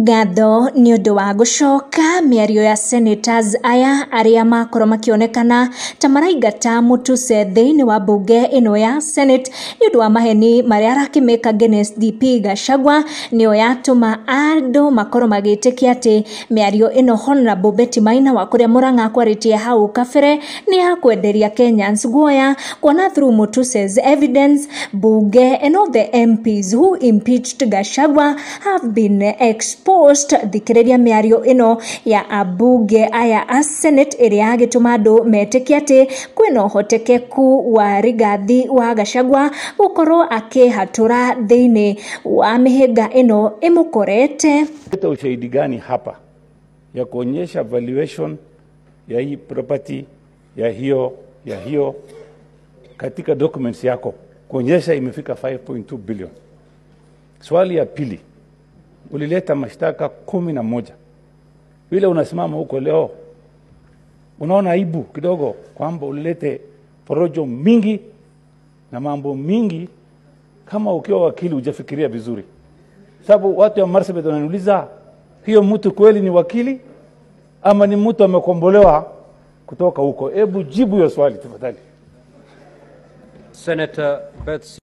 Ngatho nĩ ũndũ wa gũcoka mĩario ya senators aya arĩa makorwo makĩonekana ta maraingata Mutuse thĩinĩ wa mbunge ĩno ya Senate nĩ ũndũ wa maheni marĩa arakĩmĩka against DP Gachagua, nĩyo yatũma andũ makorwo magĩtĩkia atĩ mĩario ĩno Honorable Betty Maina wa kũrĩa Murang'a kwarĩtie hau kabere nĩ ya kwenderia Kenyans guoya, kuona through Mutuse's evidence bunge and all the MPs who impeached Gachagua have been exposed. Thikĩrĩria mĩario ĩno ya ambunge aya a Senate ĩrĩa yagĩtũma andũ metĩkie atĩ kwĩna ũhotekeku wa Rigathi wa Gachagua gũkorwo akĩhatũra thĩinĩ wa mĩhĩnga ĩno ĩmũkorete. Leta ushahidi gani hapa ya kuonyesha valuation ya hii property ya hiyo katika documents yako kuonyesha imefika 5.2 billion? Swali ya pili, ulileta mashtaka 11. Vile unasimama huko leo, unaona aibu kidogo kwamba ulilete porojo mingi na mambo mingi, kama ukiwa wakili hujafikiria vizuri? Sababu watu wa Marsabit wananiuliza, hiyo mtu kweli ni wakili ama ni mtu amekombolewa kutoka huko? Hebu jibu hiyo swali, tafadhali. Senator Betsy